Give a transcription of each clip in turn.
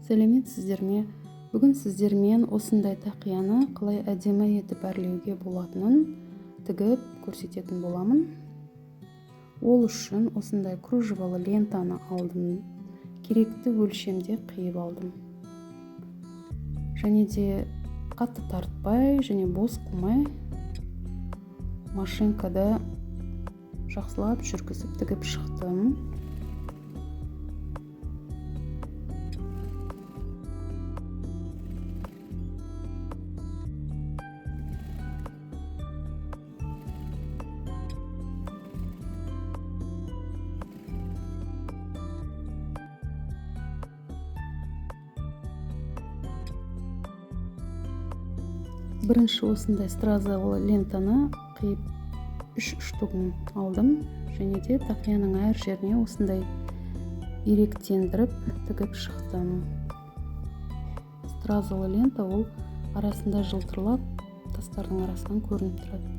Сәлеметсіздер ме? Бүгін сіздермен осындай тақияны қалай әдемі етіп әрлеуге болатынын тігіп көрсететін боламын. Ол үшін осындай кружевалы лентаны алдым, керекті өлшемде қиып алдым. Және де қатты тартпай және бос қылмай машинкада жақсылап жүргізіп тігіп шықтым. Бірінші осындай стразалы лентаны қиып 3 штугін алдым және де тақияның әр жеріне осындай иректендіріп тігіп шықтым. Стразалы лента ол арасында жылтырлап тастардың арасынан көрініп тұрады.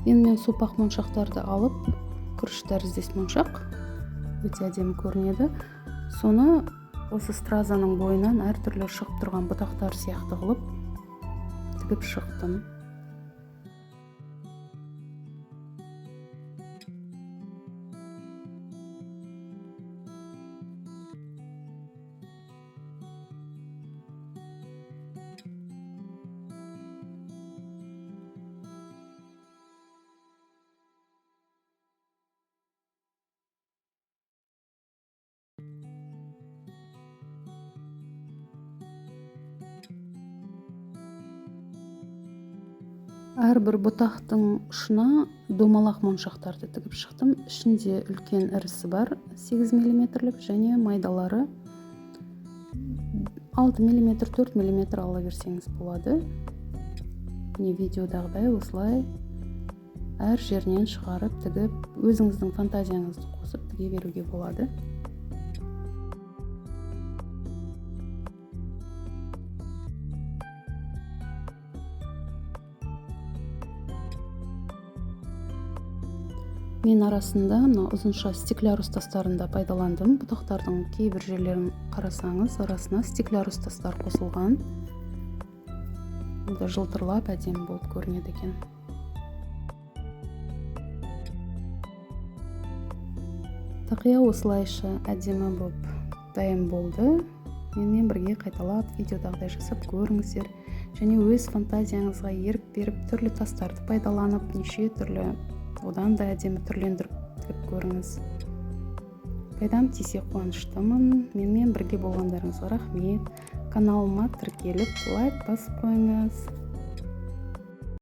Енді мен сопақ моншақтарды алып, күріш тәріздес моншақ өте әдемі көрінеді. Соны осы стразаның бойынан әртүрлі шығып тұрған бұтақтар сияқты қылып тігіп шықтым. Әрбір бұтақтың ұшына домалақ моншақтарды тігіп шықтым. Ішінде үлкен ірісі бар, 8 миллиметрлік, және майдалары 6 миллиметр, 4 миллиметр ала берсеңіз болады. Міне видеодағыдай осылай әр жерінен шығарып тігіп, өзіңіздің фантазияңызды қосып тіге беруге болады. Мен арасында мына ұзынша стеклярус тастарын да пайдаландым. Бұтақтардың кейбір жерлерін қарасаңыз, арасына стеклярус тастар қосылған. Бұл да жылтырлап әдемі болып көрінеді екен. Тақия осылайша әдемі болып дайын болды. Менімен бірге қайталап видеодағыдай жасап көріңіздер. Және өз фантазияңызға ерік беріп, түрлі тастарды пайдаланып, неше түрлі одан да әдемі түрлендіріп тігіп көріңіз. Пайдам тисе қуаныштымын. Менімен бірге болғандарыңызға рахмет. Каналыма тіркеліп, лайк басып қойыңыз.